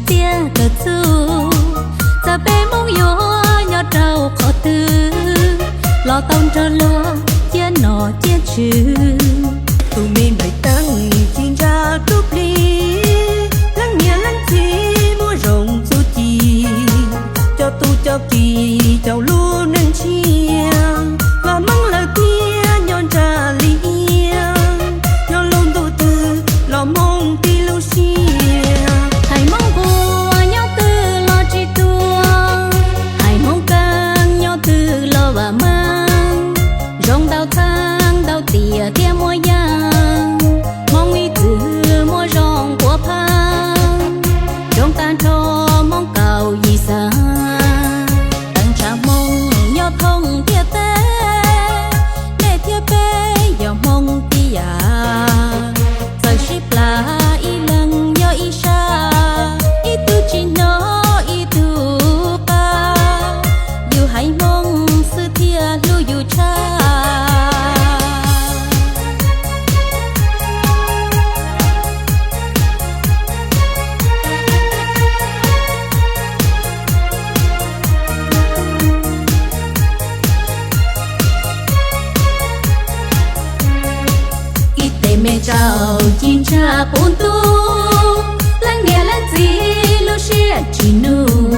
Txiaj kawm txuj, txawm peb Hmoob yuav nyob rau qhov twg, los tau nrog luag ciaj nom ciaj tswv. Tus me nplaim teeb ci ntsa dub plig, leej niam leej txiv muaj zoo txuj ci, coj tub coj ki caum lub neej tshiab, vam meej lawm tiag nyob ntsaj li iab, nyob lub ntuj twg los Hmoob tib lub siab. Haiv Hmoob Nquag nyob twg los tsis tuag, haiv Hmoob Keeb nyob twg los vam meej, zoo ntau txheeb ntau tiam thiab muaj yeej, Hmoob ib txwm muaj zoo puav pheej, zoo tag nrho Hmoob kaum yim xeem. Teev tshav Hmoob nyob thooj ntiaj teb, nej thiab peb yog Hmoob tib yam, txawm sib plam ib leeg nyob ib sab, ib tug tsis hnov ib tug qab, yus haiv Hmoob xwb thiaj hlub yus tshaj. Ib tes me tsaus ci ntsa puv ntuj, leej niam leej txiv lub siab tsis nug,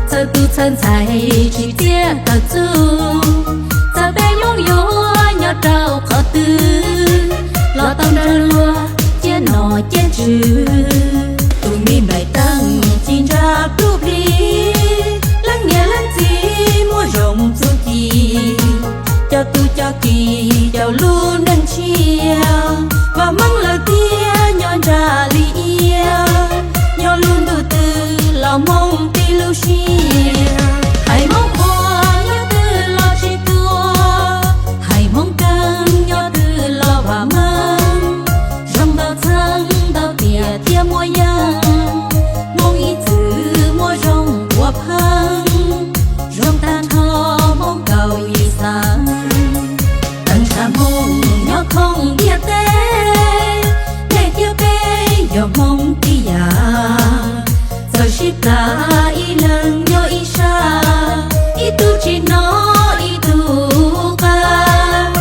txhawj tub txhawj ntxhais tsis txiaj kawm txuj, txawm peb Hmoob yuav nyob rau qhov twg, los tau nrog luag ciaj nom ciaj tswv. Tus me nplaim teeb ci ntsa dub plig, leej niam leej txiv muaj zoo txuj ci, coj tub coj ki caum lub neej tshiab, vam meej lawm tiag nyob ntsaj li iab, nyob lub ntuj twg los Hmoob tib lub siab. Haiv Hmoob Nquag nyob twg los tsis tuag, haiv Hmoob Keeb nyob twg los vam meej, zoo ntau txheeb ntau tiam thiab muaj yeej, Hmoob ib txwm muaj zoo puav pheej, zoo tag nrho Hmoob kaum yim xeem. Teev tshav Hmoob nyob thooj ntiaj teb, nej thiab peb yog Hmoob tib yam, txawm sib plam ib leeg nyob ib sab, ib tug tsis hnov ib tug qab,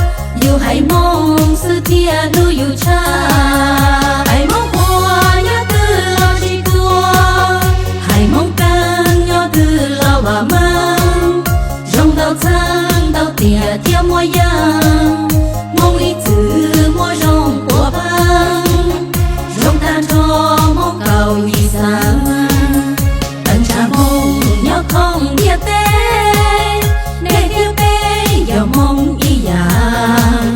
yus haiv Hmoob xwb thiaj hlub yus tshaj. Haiv Hmoob Nquag nyob twg los tsis tuag, haiv Hmoob Keeb nyob twg los vam meej, zoo ntau txheeb ntau tiam thiab muaj yeej, Hmoob ib txwm muaj zoo puav pheej, zoo tag nrho Hmoob kaum yim xeem. Teev tshav Hmoob nyob thooj ntiaj teb, nej thiab peb yog Hmoob ib yam,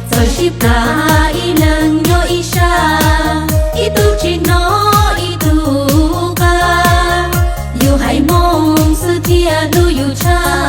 txawm sib plam ib leeg nyob ib sab, ib tug tsis hnov ib tug qab, yus haiv Hmoob xwb thiaj hlub yus tshaj.